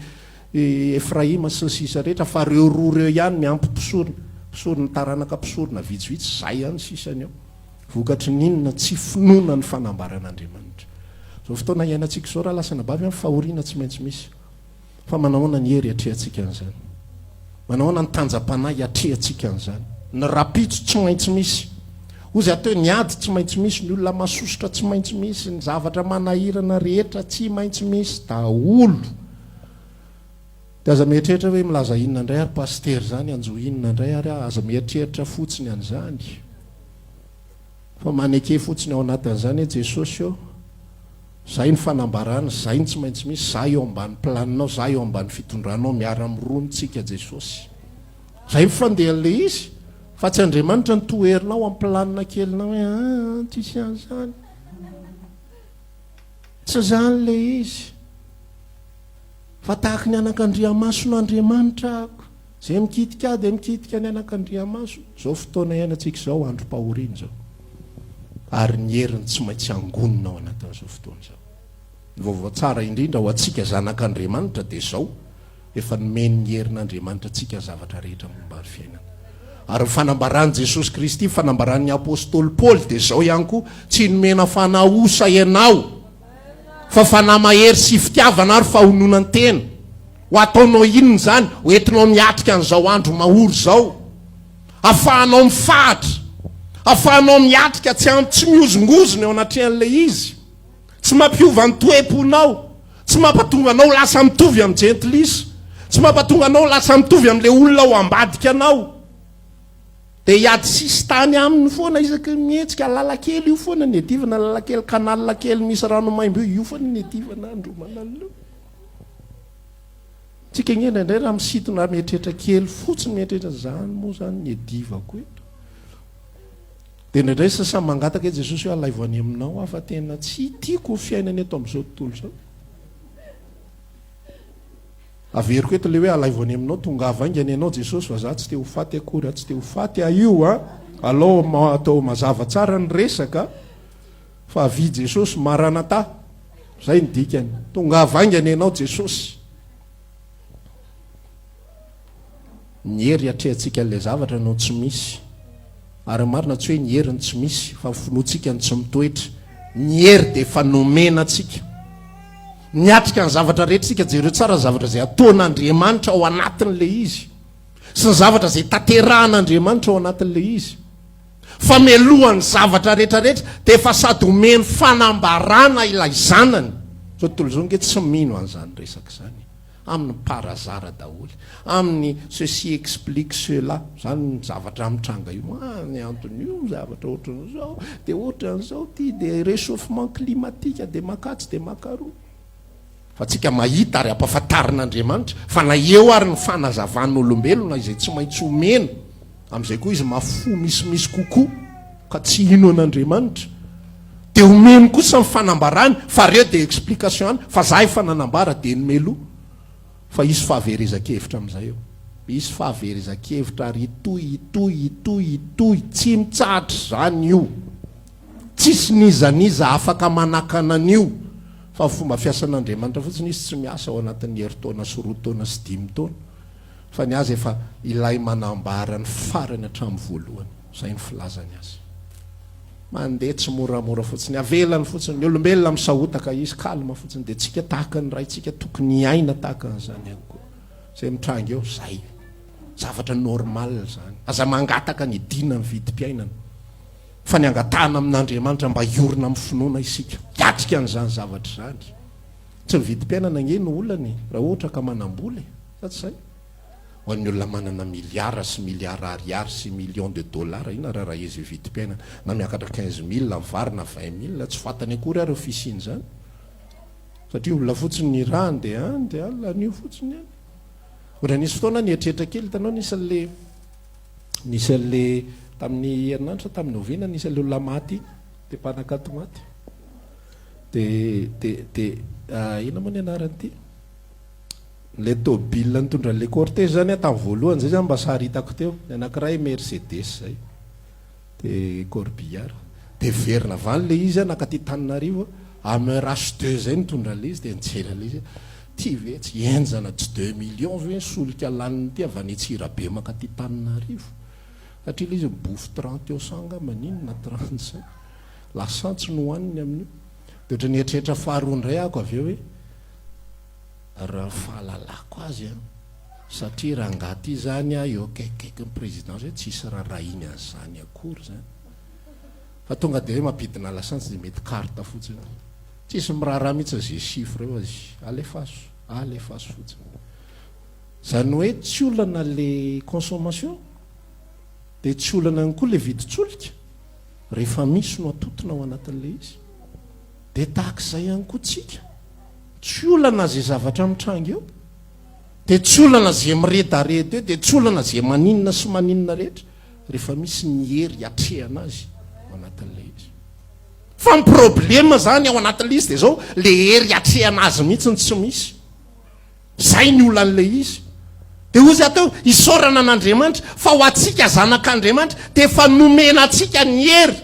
I Efraima sy ny sisa rehetra, fa reo roa reo ihany miampy mpisorona, mpisorona taranaka mpisorona vitsivitsy, zay ihany sisa ny ao. Vokatry ny inona? Tsy finoana ny fanambaran'Andriamanitra. Zao fotoana iainantsika izao rahalahy sy anabavy an, fahoriana tsy maintsy misy. Fa manahoana ny hery hiatrehantsika an'izany? Manahoana ny tanjam-panahy hiatrehantsika an'izany? Ny rapitso tsy maintsy misy. Hozy aho teo, ny ady tsy maintsy misy, ny olona masosotra tsy maintsy misy, ny zavatra manahirana rehetra tsy maintsy misy daholo. Dia aza mieritreritra hoe milaza inona indray ary pasitera izany, hanjo inona indray ary aho, aza mieritreritra fotsiny an'izany. Fa maneke fotsiny ao anatin'izany hoe Jesosy ô, izay ny fanambarana, izay ny tsy maintsy misy, za eo ambany planinao, za eo ambany fitondranao, miara-mirona tsika Jesosy. Izay ny fandehan'ilay izy, fa tsy Andriamanitra no toherinao amin'ny planina kelinao hoe ah, tsisy an'izany. Tsy izany ilay izy. Fa tahaky ny anakandriamason'Andriamanitra aho. Izay mikitika ahy dia mikitika ny anakandriamaso. Izao fotoana iainantsika izao, androm-pahoriana izao. Ary ny heriny tsy maintsy angonina ao anatin'izao fotoana izao. Ny vaovao tsara indrindra ho antsika zanak'Andriamanitra dia izao, efa nomen'ny herin'Andriamanitra antsika ny zavatra rehetra momba ny fiainana. Ary ny fanambaran'i Jesosy Kristy, fanambaran'ny apostoly Paoly dia izao ihany koa, tsy nomena fanahy osa ianao, fa fanahy mahery sy fitiavana ary fahononan-tena. Ho ataonao inona izany? Ho entinao miatrika an'izao andro mahory izao. Afahanao mifahatra, afahanao miatrika tsy tsy mihozongozona eo anatrehan'ilay izy. Tsy mampiova ny toe-ponao, tsy mampatonga anao lasa mitovy amin'ny jentilisa, tsy mampatonga anao lasa mitovy amin'ilay olona ao ambadika anao. Dia hiady sisintany aminy foana isaky ny mihetsika, lalan-kely io foana ny adivana, lalan-kely, canal kely misy rano maimbo io, io foana ny adivana andromana an'io. Tsika ange indraindray raha misintona mieritreritra kely fotsiny mieritreritra zany moa zany ny adivako eto. Dia indraindray sa samy mangataka hoe Jesosy hoe alaivo any aminao aho fa tena tsy tiako ny fiainana eto amin'izao tontolo izao. Averiko eto ilay hoe alaivo any aminao, tongava haingana ianao Jesosy fa za tsy te ho faty akory aho, tsy te ho faty aho io a. Alao atao mazava tsara ny resaka fa avia Jesosy, Maranatha. Zay ny dikany. Tongava haingana ianao Jesosy. Ny hery hiatrehantsika an'ilay zavatra no tsy misy. Ary ny marina tsy hoe ny hery no tsy misy, fa ny finoantsika no tsy mitoetra. Ny hery dia efa nomena antsika. Miatrika ny zavatra rehetra isika, jereo tsara ny zavatra izay ataon'Andriamanitra ao anatin'ilay izy. Sy ny zavatra izay tanterahan'Andriamanitra ao anatin'ilay izy. Fa mialohan'ny zavatra rehetra rehetra dia efa sady omeny fanambarana ilay zanany. Izao tontolo izao ange tsy mino an'izany resaka izany. Amin'ny par hasard daholo. Amin'ny ceci explique cela. Izany ny zavatra mitranga io. Ah, ny anton'io zavatra ohatran'izao, dia ohatran'izao ity, dia réchauffement climatique, dia makatsy, dia makaroa. Fa tsika mahita ary ampahafantarin'Andriamanitra fa na eo ary ny fanazavan'olombelona izay tsy maintsy omena, amin'izay koa izy mahafoha misimisy kokoa ka tsy hino an'Andriamanitra, dia omeny kosa ny fanambarany fa reo dia explication any fa za efa nanambara dia ny meloa fa hisy fahaverezan-kevitra amin'izay eo. Hisy fahaverezan-kevitra ary hitohy, hitohy, hitohy, hitohy, tsy mitsahatra izany io. Tsisy n'iza n'iza afaka manakana an'io fa fomba fiasan'Andriamanitra fotsiny izy tsy miasa ao anatin'ny herintaona sy roa taona sy dimy taona fa ny azy efa ilay manambara ny farany hatramin'ny voalohany. Izay ny filazany azy. Mandeha tsy moramora fotsiny, avelany fotsiny, ny olombelona misahotaka izy calme fotsiny dia tsika tahaka ny raintsika tokony hiaina tahaka an'izany ihany koa. Izay mitranga eo, zay. Zavatra normal izany. Aza mangataka ny hidina ny vidim-piainana. Fa ny angatahana amin'Andriamanitra mba hiorina amin'ny finoana isika, hiatrika an'izany zavatra izany. Tsy ny vidim-piainana ange no olana e, raha ohatra ka manam-bola e, sa tsy izay? Ho an'ny olona manana milliards sy milliards ariary sy millions de dollars, inona raha raha izy vidim-piainana, na miakatra 15 mille ny vary na 20 mille, tsy fantany akory ary io fisian'izany. Satria olona fotsiny ny irahany dia any dia any, lanio fotsiny any. Ohatra nisy fotoana nieritreritra kely, hitanao nisy an'le Nisy an'le tamin'ny herinandro sa tamin'ny oviana nisy an'le olona maty iny, le mpanakanto maty. De de de inona moa ny anaran'ity? Le tôbila nitondra an'le cortège zany tamin'ny voalohany zay zany mba sary hitako teo. Ny anankiray Mercedes zay. De corbillard. De verina avy any le izy nankaty Tananarivo, Hummer H2 zay nitondra an'le izy de nijery an'le izy. Ty ve tsy henjana tsy deux millions ve ny solika laniny ty avy any Antsirabe mankaty Tananarivo? Satria ilay izy mi-bouffe 30 au cent angamba iny na 35. Lasantsy no hohaniny amin'io. Dia ohatran'ny eritreritra faharoa indray ako avy eo hoe raha ny fahalalako azy an, satria rangahy ty zany an eo akaikikaikin'ny présidence eo tsisy rarahiny an'izany akory zany. Fa tonga dia hoe mampidina lasantsy dia mety carte fotsiny. Tsisy miraharaha mihitsy ze chiffre eo azy. Alefaso, alefaso fotsiny. Zany hoe tsy olana le consommation dia tsy olana ihany koa le vidin-tsolika rehefa misy no atotona ao anatin'le izy. Dia tahaka izay ihany koa tsika. Tsy olana ze zavatra mitranga eo. Dia tsy olana ze miredareda eo, dia tsy olana ze maninona sy maninona rehetra rehefa misy ny hery hiatrehana azy ao anatin'le izy. Fa ny problème zany ao anatin'ilay izy dia zao, le hery hiatrehana azy mihitsy no tsy misy. Zay ny olan'ilay izy. Dia hoy aho teo, isaorana an'Andriamanitra fa ho antsika zanak'Andriamanitra dia efa nomena antsika ny hery.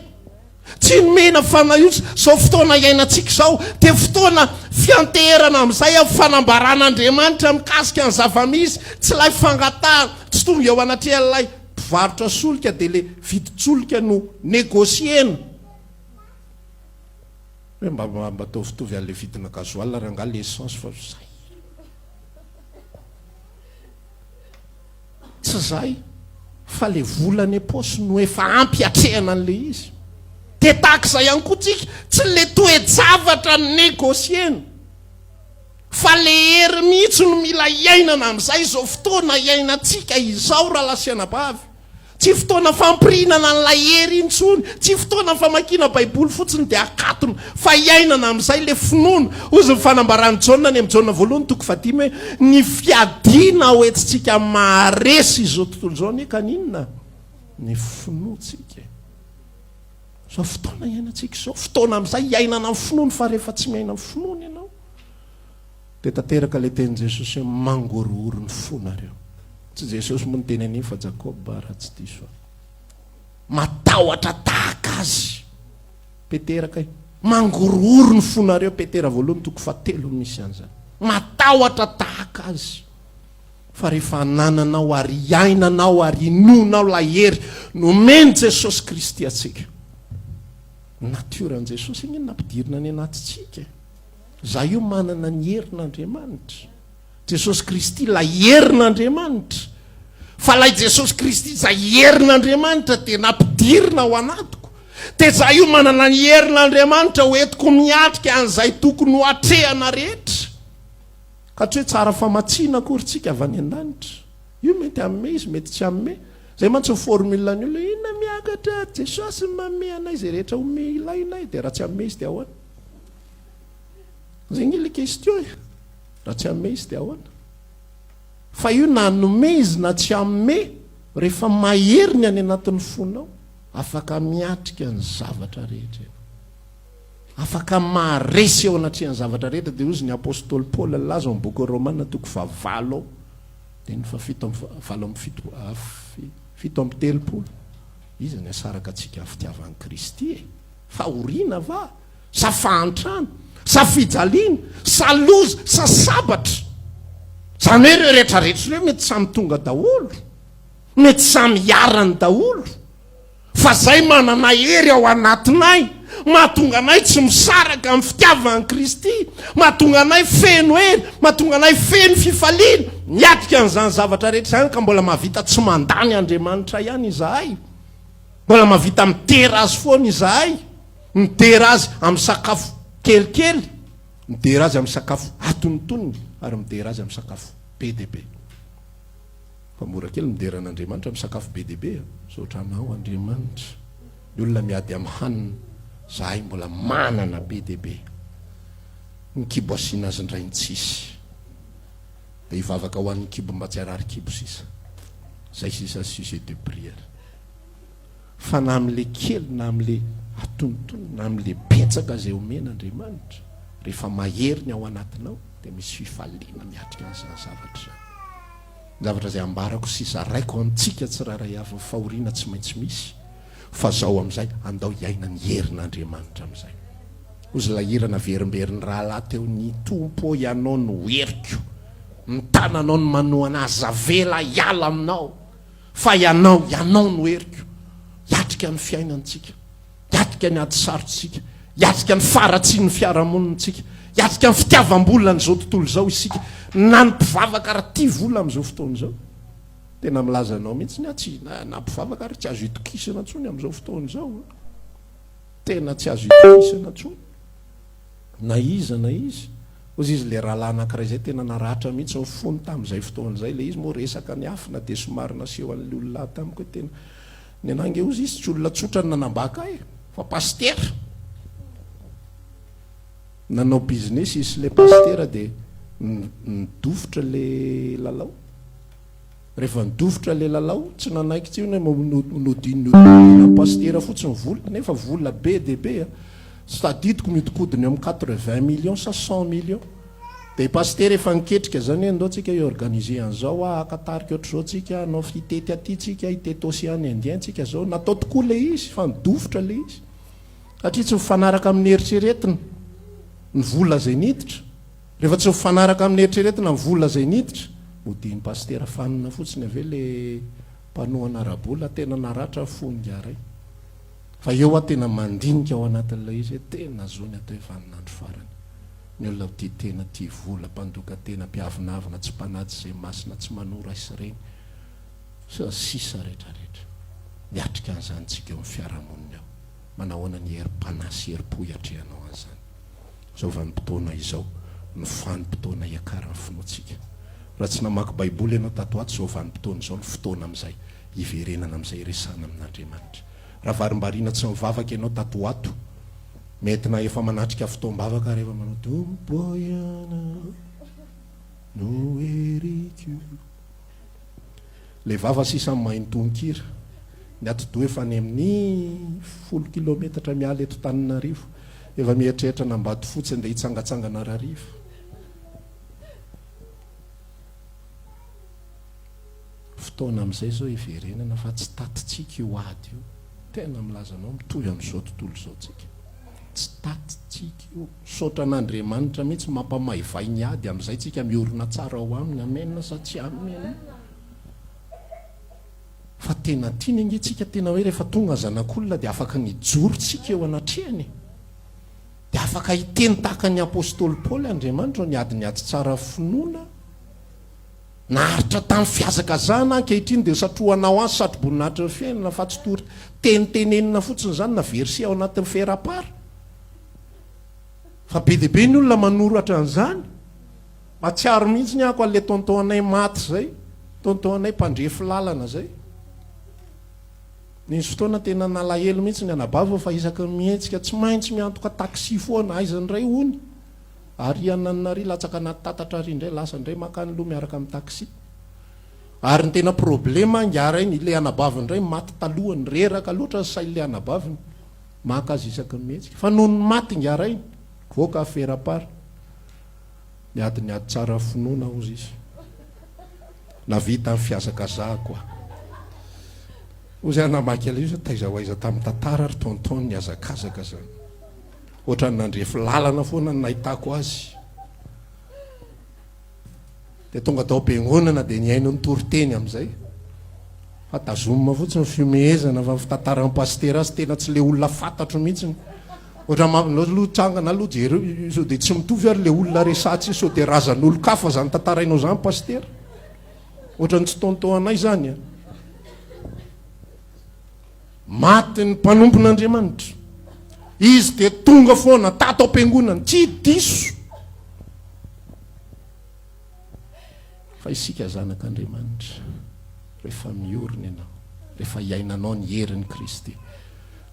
Tsy nomena fanahy osa, izao fotoana iainantsika izao dia fotoana Fianteherana amin'izay amin'ny fanambaran'Andriamanitra mikasika ny zava-misy, tsy ilay fangatahana, tsy tonga eo anatrehan'ilay mpivarotra solika dia ilay vidin-tsolika no negocier-na. Hoe mba mba ataovitovy an'ilay vidina gasoil rangahy le essence fa zay. Tsy zay fa le vola any am-paosy no efa ampy hiatrehana an'le izy. Dia tahaka izay ihany koa tsika, tsy le toe-javatra no negocier-na fa le hery mihitsy no mila iainana amin'izay izao fotoana iainantsika izao rahalahy sy anabavy. Tsy fotoana fampirinana an'ilay hery intsony, tsy fotoana famakiana Baiboly fotsiny dia akatona, fa iainana amin'izay ilay finoana. Hozy ny fanambaran'i Jaona any amin'ny Jaona voalohany toko fahadimy hoe, Ny fiadiana hoentintsika maharesy izao tontolo izao anie ka ny inona? Ny finoantsika. Izao fotoana iainantsika izao, fotoana amin'izay iainana amin'ny finoana, fa rehefa tsy miaina amin'ny finoana ianao, Dia tanteraka ilay tenin'i Jesosy hoe mangorohoro ny fonareo. Tsy Jesosy moa niteny an'iny fa Jakoba raha tsy diso aho. Matahotra tahaka azy. Petera kay. Mangorohoro ny fonareo, Petera voalohany toko fahatelo no misy an'izany. Matahotra tahaka azy. Fa rehefa anananao ary iainanao ary inoanao ilay hery nomen'i Jesosy Kristy antsika. Natiora an'i Jesosy anie no nampidirina any anatintsika e. Za io manana ny herin'Andriamanitra. Jesosy Kristy ilay herin'Andriamanitra. Fa ilay Jesosy Kristy izay herin'Andriamanitra dia nampidirina ao anatiko. Dia za io manana ny herin'Andriamanitra ho entiko miatrika an'izay tokony ho atrehana rehetra. Ka tsy hoe tsara famatsiana akory tsika avy any an-danitra. Io mety hanome izy, mety tsy hanome. Zay mantsy ny formule ny olona, inona miakatra, Jesosy manome anay izay rehetra ome ilainay, dia raha tsy hanome izy dia ahoana? Zay nge le question e! Raha tsy hanome izy dia ahoana? Fa io na hanome izy na tsy hanome, rehefa mahery ny any anatin'ny fonao, afaka miatrika ny zavatra rehetra ianao. Afaka maharesy eo anatrehan'ny zavatra rehetra, dia hozy ny apostoly Paoly nilaza ao amin'ny bokin'ny Romana toko fahavalo ao, andininy fahafito amby valo amby fito 37, Iza ny hasaraka antsika amin'ny fitiavan'i Kristy e? Fahoriana va? Sa fahantrana? Sa fijaliana? Sa loza? Sa sabatra? Izany hoe ireo rehetra rehetra ireo mety samy tonga daholo, mety samy iharany daholo, fa zay manana hery ao anatinay, mahatonga anay tsy misaraka amin'ny fitiavan'i Kristy, mahatonga anay feno hery, mahatonga anay feno fifaliana, miatrika an'izany zavatra rehetra izany ka mbola mahavita tsy mandany Andriamanitra ihany izahay. Mbola mahavita midera azy foana izahay, midera azy amin'ny sakafo kelikely, midera azy amin'ny sakafo atonontonony, ary midera azy amin'ny sakafo be dia be. Fa mora kely midera an'Andriamanitra amin'ny sakafo be dia be a! Misaotra anao Andriamanitra. Ny olona miady amin'ny hanina, izahay mbola manana be dia be. Ny kibo asiana azy indray ny tsisy. Dia hivavaka ho an'ny kibo mba tsy harary kibo sisa. Izay sisa sujet de prière. Fa na amin'ilay kely na amin'ilay atonontonony na amin'ilay betsaka izay omena Andriamanitra, rehefa mahery ny ao anatinao dia misy fifaliana miatrika an'izany zavatra izany. Ny zavatra izay ambarako sy zaraiko amintsika tsirairay avy ny fahoriana tsy maintsy misy fa zao amin'izay andao hiaina ny herin'Andriamanitra amin'izay. Hozy ilay hira naverimberin'ny rahalahy teo ny Tompo ô ianao no heriko, ny tananao no manohana aza avela hiala aminao. Fa Ianao, Ianao no heriko. Hiatrika ny fiainantsika, hiatrika ny ady sarotsika, hiatrika ny faharatsian'ny fiarahamonintsika, hiatrika ny fitiavam-bolan'izao tontolo izao isika, na ny mpivavaka ary tia vola amin'izao fotoana izao. Tena milaza anao mihitsy aho, tsy, na, na mpivavaka ary tsy azo itokisana intsony amin'izao fotoana izao. Tena tsy azo itokisana intsony. Na iza na iza. Hozy izy le rahalahy anankiray zay tena naratra mihitsy ny fony tamin'izay fotoana izay, le izy moa resaka niafina dia somary naseho an'le olona tamiko hoe tena ny anah nge hozy izy tsy olona tsotra no nanambaka ahy e, fa pasitera. Nanao business izy sy le pasitera dia nidofotra le lalao. Rehefa nidofotra le lalao, tsy nanaiky tsony hoe nodinodinan'ny pasitera fotsiny vola, nefa vola be dia be a. Tsy tadidiko miodikodina eo amin'ny 80 millions sa 100 millions. Dia i pasitera efa niketrika zany hoe ndao tsika hi-organiser an'izao a, haka tarika ohatr'izao tsika, hanao hitety aty tsika, hitety océan Indien tsika zao. Natao tokoa le izy fa nidofotra le izy. Satria tsy mifanaraka amin'ny eritreretina ny vola izay niditra. Rehefa tsy mifanaraka amin'ny eritreretina ny vola izay niditra, modian'i Pasitera fanina fotsiny avy eo le mpanohana ara-bola, tena naratra fo ingahy ray. Fa eo aho tena mandinika ao anatin'ilay izy hoe tena zo ny atao hoe vaninandro farany. Ny olona ho tia tena, tia vola, mpandoka tena, mpiavonavona, tsy mpanaja izay masina, tsy manoa ray sy reny, sy ny sisa rehetra rehetra. Miatrika an'izany tsika eo amin'ny fiarahamonina eo. Manahoana ny herim-panahy sy herim-po hiatrehanao an'izany? Izao vanim-potoana izao no vanim-potoana hiakaran'ny finoantsika. Raha tsy namaky Baiboly ianao tato ho ato, izao vanim-potoana izao no fotoana amin'izay hiverenana amin'izay hiresahana amin'Andriamanitra. Raha varimbariana tsy mivavaka ianao tato ho ato, mety na efa manatrika fotoam-bavaka ary efa manao Tompo ianao no heriko. Ilay vava sisa mahay ny tononkira. Ny atidoha efa any amin'ny folo kilometatra miala eto Tananarivo. Efa mieritreritra an'Ambatofotsy andeha hitsangatsangana rahariva. Fotoana amin'izay izao hiverenana fa tsy tatintsika io ady io. Tena milaza anao mitohy amin'izao tontolo izao tsika. Tsy tatintsika io. Misaotra an'Andriamanitra mihitsy mampamaivay ny ady amin'izay tsika miorina tsara ao aminy. Amen sa tsy amen? Fa tena tiany ange tsika tena hoe rehefa tonga zanak'olona dia afaka ny hijoro tsika eo anatrehany e. Dia afaka hiteny tahaka ny apostoly Paoly Andriamanitra ny ady ny ady tsara finoana naharitra tamin'ny fihazakazahana ankehitriny dia satrohanao azy satroboninahitry ny fiainana fa tsy tory tenitenenina fotsiny izany na verset ao anatin'ny ferapara. Fa be dia be ny olona manoratra an'izany. Mahatsiaro mihitsy ny ako an'ilay tonton anay maty izay, tonton anay mpandrefy lalana izay. Nisy fotoana tena nalahelo mihitsy ny anabavy fa isaky ny mihetsika tsy maintsy miantoka taxi foana, aiza indray hono? Ary ananona ary latsaka anaty tatatra ary indray lasa indray makany loha miaraka amin'ny taxi. Ary ny tena problema ingahy rainy, ilay anabaviny indray maty talohany, reraka loatra ny sain'ilay anabaviny. Maka azy isaky ny mihetsika. Fa nony maty ingahy rainy, voaka affaire à part. Niady ny ady tsara finoana hozy izy. Navita ny fihazakazahako aho. Hozy aho namaky an'ilay izy hoe taiza ho aiza tamin'ny tantara ry tonton nihazakazaka zany. Ohatran'ny nandrefy lalana foana ny nahitako azy. Dia tonga tao am-piangonana dia nihaino ny toriteny amin'izay. Fa tazomina fotsiny ny fihomehezana fa ny fitantaran'ny pasitera azy tena tsy ilay olona fantatro mihitsy. Ohatra mampinono aloha tsangana aloha jereo sao dia tsy mitovy ary ilay olona resahantsika sao dia razan'olon-kafa izany tantarainao izany pasitera. Ohatran'ny tsy tonton anay izany a. Maty ny mpanompon'Andriamanitra. Izy dia tonga foana tato am-piangonana, tsy diso. Fa isika zanak'Andriamanitra, rehefa miorina ianao, rehefa iainanao ny herin'i Kristy,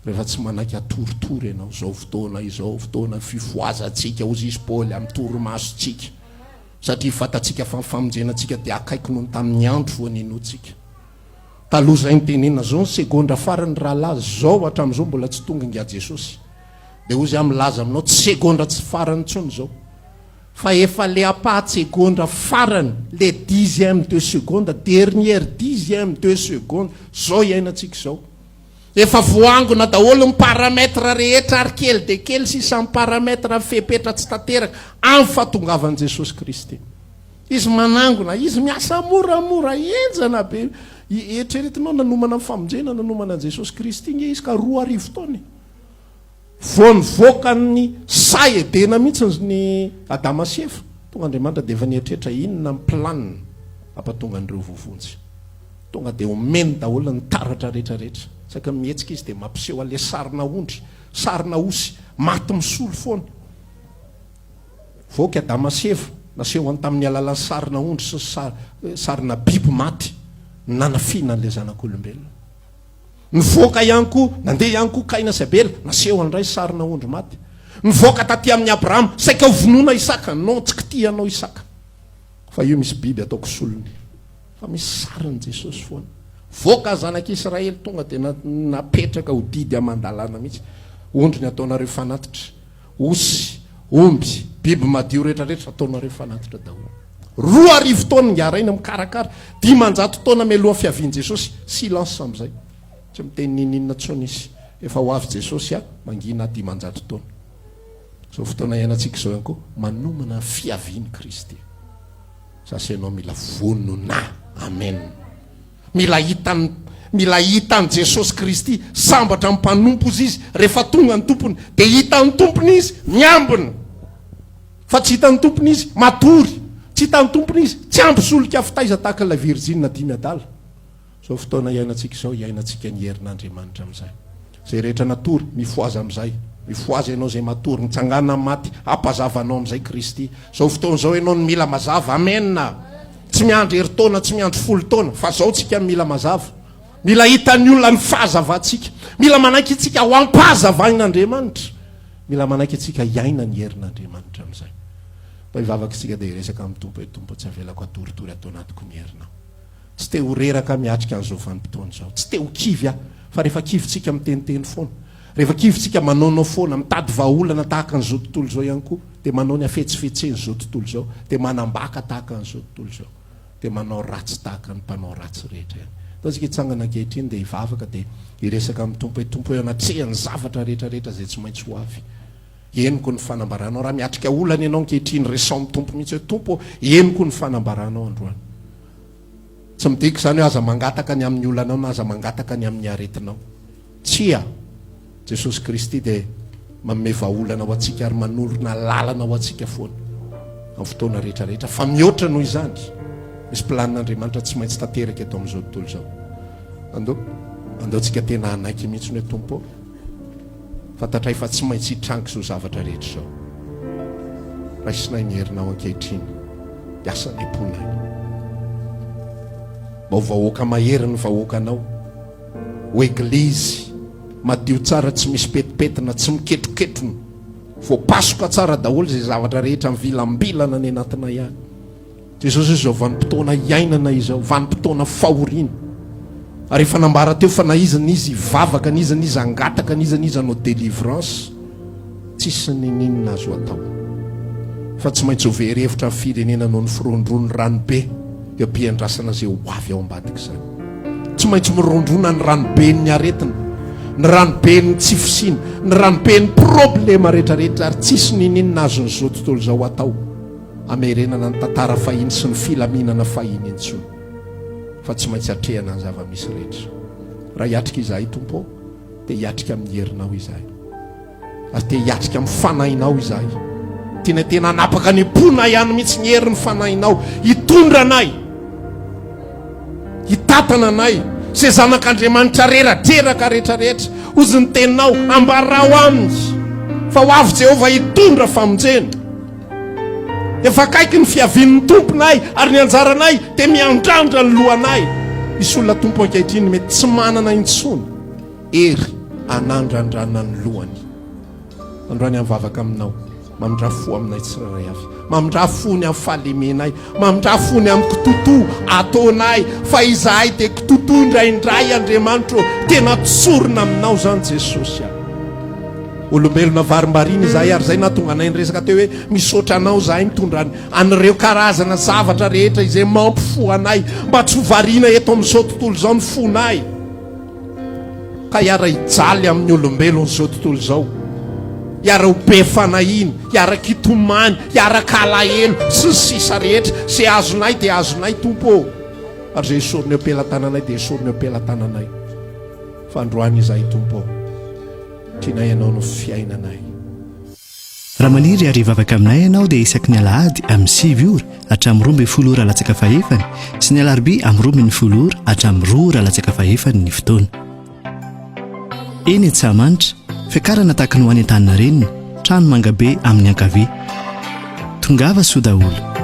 rehefa tsy manaiky atoritory ianao, izao fotoana izao, fotoana fifohazantsika, hozy izy Paoly, amin'ny torimasontsika, satria fantatsika fa ny famonjena antsika dia akaiky noho ny tamin'ny andro vao ninoantsika. Taloha izay nitenena zao ny segondra farany rahalahy zao hatramin'izao mbola tsy tonga ingahy Jesosy. Dia hozy aho milaza aminao tsy segondra tsy farany intsony izao. Fa efa le ampahan-tsegondra farany, le dixième de seconde, dernière dixième de seconde, zao iainantsika izao. Efa voaangona daholo ny paramètre rehetra ary kely dia kely sisa ny paramètre fepetra tsy tanteraka amin'ny fahatongavan'i Jesosy Kristy. Izy manangona, izy miasa moramora, henjana be. Eritreretinao nanomana ny famonjena, nanomana an'i Jesosy Kristy nge izy ka 2000 taona e. Vao nivoaka ny saha Edena mihitsy ny Adama sy Eva, tonga Andriamanitra dia efa nieritreritra inona ny plan hampatonga an'ireo voavonjy. Tonga dia omeny daholo ny taratra rehetra rehetra. Isaky ny mihetsika izy dia mampiseho an'ilay sarina ondry, sarina osy, maty misolo foana. Voaka Adama sy Eva, nasehony tamin'ny alalan'ny sarina ondry sy sarina biby maty ny nanafiana an'ilay zanak'olombelona. Nivoaka ihany koa, nandeha ihany koa Kaina sy Abela, nasehony indray sarina ondry maty. Nivoaka taty amin'i Abrahama, saika ho vonoina Isaka, non, tsy kitihanao Isaka, fa io misy biby ataoko solony. Fa misy sarin'i Jesosy foana. Voaka ny zanak'Israely, tonga dia napetraka ho didy aman-dalàna mihitsy, ondry ny ataonareo fanatitra. Osy, omby, biby madio rehetra rehetra ataonareo fanatitra daholo. 2000 taona ingahy Rainy mikarakara, 500 taona mialohan'ny fiavian'i Jesosy, silence amin'izay. Tsy miteny ninoninona intsony izy. Efa ho avy Jesosy a, mangina 500 taona. Izao fotoana iainantsika izao ihany koa, manomana ny fiavian'i Kristy. Za sy ianao mila vonona. Amen. Mila hitan'ny mila hitan'i Jesosy Kristy. Sambatra ny mpanompo ozy izy rehefa tonga ny tompony dia hitan'ny tompony izy miambina. Fa tsy hitan'ny tompony izy matory. Tsy hitan'ny tompony izy tsy ampy solika fitaiza tahaka ilay virjina dimy adala. Izao fotoana iainantsika izao, iainantsika ny herin'Andriamanitra amin'izay. Izay rehetra natory, mifohaza amin'izay. Mifohaza ianao izay matory, mitsangàna amin'ny maty, hampazava anao amin'izay Kristy. Izao fotoana izao ianao no mila mazava. Amena! Tsy miandry herintaona, tsy miandry folo taona, fa izao tsika no mila mazava. Mila hitan'ny olona ny fahazavantsika. Mila manaiky antsika ho ampahazavain'Andriamanitra. Mila manaiky antsika hiaina ny herin'Andriamanitra amin'izay. Mba hivavaka isika dia hiresaka amin'ny Tompo hoe, Tompo, tsy avelako hatoritory ato anatiko ny herinao. Tsy te ho reraka miatrika an'izao vanim-potoana izao. Tsy te ho kivy aho. Fa rehefa kivy tsika miteniteny foana. Rehefa kivy tsika manaonao foana, mitady vahaolana tahaka an'izao tontolo izao ihany koa, dia manao ny hafetsifetsen'izao tontolo izao, dia manambaka tahaka an'izao tontolo izao, dia manao ratsy tahaka ny mpanao ratsy rehetra ihany. Ndao tsika hitsangana ankehitriny dia hivavaka dia hiresaka amin'ny Tompo hoe, Tompo eo anatrehan'ny zavatra rehetra rehetra izay tsy maintsy ho avy. Henoko ny fanambaranao. Raha miatrika olana ianao ankehitriny, resaho amin'ny Tompo mihitsy hoe, Tompo ô, henoko ny fanambaranao androany. Tsy midika izany hoe aza mangataka ny amin'ny olanao na aza mangataka ny amin'ny aretinao. Tsia! Jesosy Kristy dia manome vahaolana ho antsika ary manorina lalana ho antsika foana amin'ny fotoana rehetra rehetra. Fa mihoatra noho izany, misy planin'Andriamanitra tsy maintsy tanteraka eto amin'izao tontolo izao. Andao, andao tsika tena hanaiky mihitsy hoe Tompo ô, Fantatray fa tsy maintsy hitranga izao zavatra rehetra izao. Raisinay ny herinao ankehitriny hiasa ny am-ponay. Mba ho vahoaka mahery ny vahoakanao. Ho eglizy madio tsara tsy misy petipetina, tsy miketroketrona. Voapasoka tsara daholo izay zavatra rehetra mivilambilana any anatinay any. Jesosy hoe izao vanim-potoana iainana izao, vanim-potoana fahoriana. Ary efa nambara teo fa na iza n'iza hivavaka, n'iza n'iza hangataka, n'iza n'iza hanao délivrance, tsisy ninininona azo atao. Fa tsy maintsy ho very hevitra ny firenena noho ny firohondrohon'ny ranobe eo am-piandrasana izay ho avy ao ambadik'izany. Tsy maintsy mirondrona ny ranoben'ny aretina, ny ranoben'ny tsy fisiana, ny ranoben'ny problema rehetrarehetra ary tsisy ninininona azon'izao tontolo izao atao. hamerenana ny tantara fahiny sy ny filaminana fahiny intsony fa tsy maintsy atrehana ny zava-misy rehetra. Raha hiatrika izahay Tompo ô, dia hiatrika amin'ny herinao izahay. Ary te hiatrika amin'ny fanahinao izahay. Tianay tena hanapaka ny am-ponay ihany mihitsy ny herin'ny fanahinao hitondra anay. Hitatana anay, izay zanak'Andriamanitra reradreraka rehetra rehetra. Hozy ny teninao, ambarao aminy fa ho avy Jehovah hitondra famonjena. Efa akaiky ny fiavian'ny Tomponay ary ny anjaranay dia miandrandra ny lohanay. Misy olona Tompo ankehitriny mety tsy manana intsony hery anandrandrana ny lohany. Androany aho mivavaka aminao, mamindrà fo aminay tsirairay avy. Mamindrà fo ny amin'ny fahalemenay, mamindrà fo ny amin'ny kitotoa ataonay, fa izahay dia kitotoa indraindray Andriamanitro, tena tsorina aminao izany Jesosy a. Olombelona varimbariana izahay ary izay nahatonga anay niresaka teo hoe misaotra anao izahay mitondra an'ireo karazana zavatra rehetra izay mampifoha anay mba tsy ho variana eto amin'izao tontolo izao ny fonay. Ka hiara-hijaly amin'ny olombelon'izao tontolo izao, hiara-ho be fanahiana, hiara-kitomany, hiara-kalahelo, sy ny sisa rehetra. Izay azonay dia azonay, Tompo ô, ary izay esorina eo am-pelatananay dia esorina eo am-pelatananay. Fa androany izahay, Tompo ô, tianay Ianao no fiainanay. Raha maniry ary hivavaka aminay ianao dia isaky ny alahady amin'ny 9 ora hatramin'ny 12 ora latsaka fahefany sy ny alarobia amin'ny 12 ora hatramin'ny 2 ora latsaka fahefany ny fotoana. Eny Antsahamanitra, fiakarana tahaka ny ho any Antaninarenina, trano mangabe amin'ny ankavia. Tongava soa daholo.